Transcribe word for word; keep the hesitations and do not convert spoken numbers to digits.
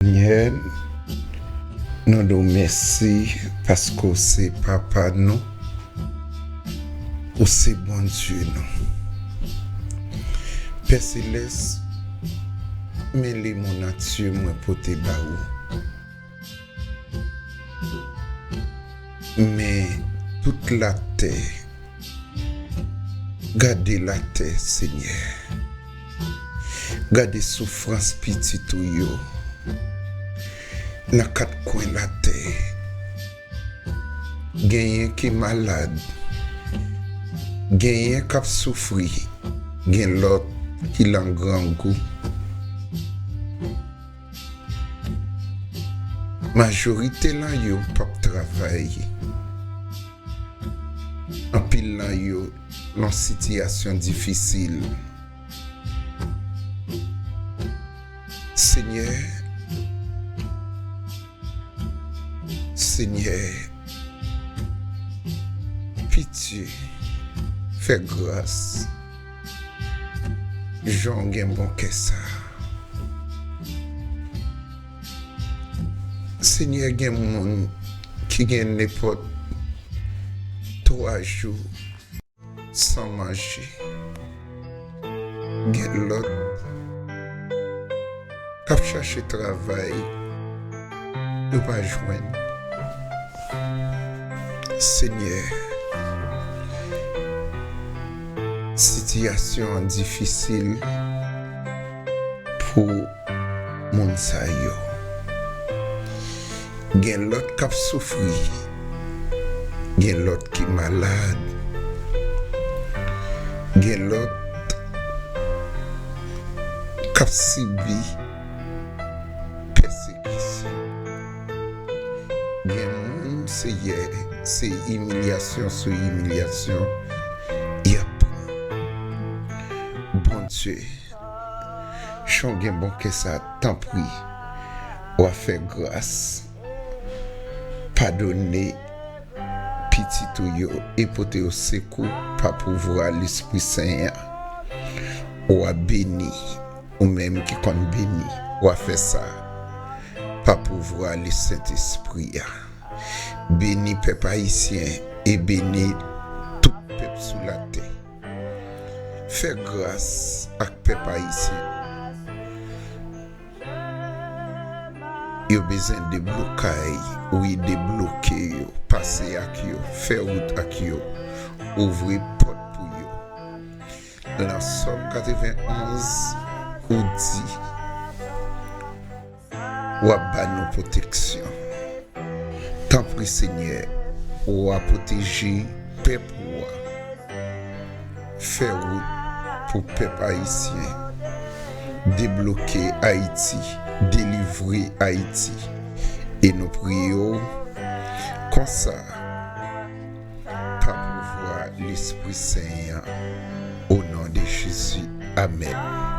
Senyè, nou di w mèsi paske w se Papa nou, ou se Bondye nou. Pè Selès, men lemonatye mwen pote ba ou. Men tout latè, gade latè, Senyè. Gade soufrans pitit ou yo nan kat kwen latè. Genyen ki malad, genyen k ap soufri, gen lòt ki lan grangou. Majorite lan yo p ap travay. Anpil lan yo lan sitiyasyon difisil. Senyè, Senyè, pitye, fè gras, jan w gen bon kè sa. Senyè, gen moun ki gen nenpòt twa jou san manje. Gen lòt k ap chache travay, yo pa jwenn. Senyè, sitiyasyon an difisil pou moun sa yo. Gen lòt k ap soufri, gen lòt ki malad, gen lòt k ap sibi pèsekisyon. Gen moun, Senyè, se imilyasyon sou imilyasyon y ap pran. Bondye, jan w gen bon kè sa, tanpri, w a fè gras, padone pitit ou yo e pote yo sekou pa pouvwa Lespri Sen an. W a beni, ou menm ki konn beni, w a fè sa pa pouvwa Lesentespri a. Beni pèp ayisyen e beni tout pèp sou latè. Fè gras ak pèp ayisyen. Yo bezwen deblokay, wi, debloke yo, pase ak yo, fè wout ak yo, ouvri pòt pou yo. Lan Sòm katrevenn onz, ou di, w ap ba nou pwoteksyon. Tanpri, Senyè, w a pwoteje pèp ou a. Fè wout pou pèp ayisyen. Debloke Ayiti, delivre Ayiti. E nou priye w konsa, pa pouvwa Lespri Sen an, o non de Jezi. Amèn.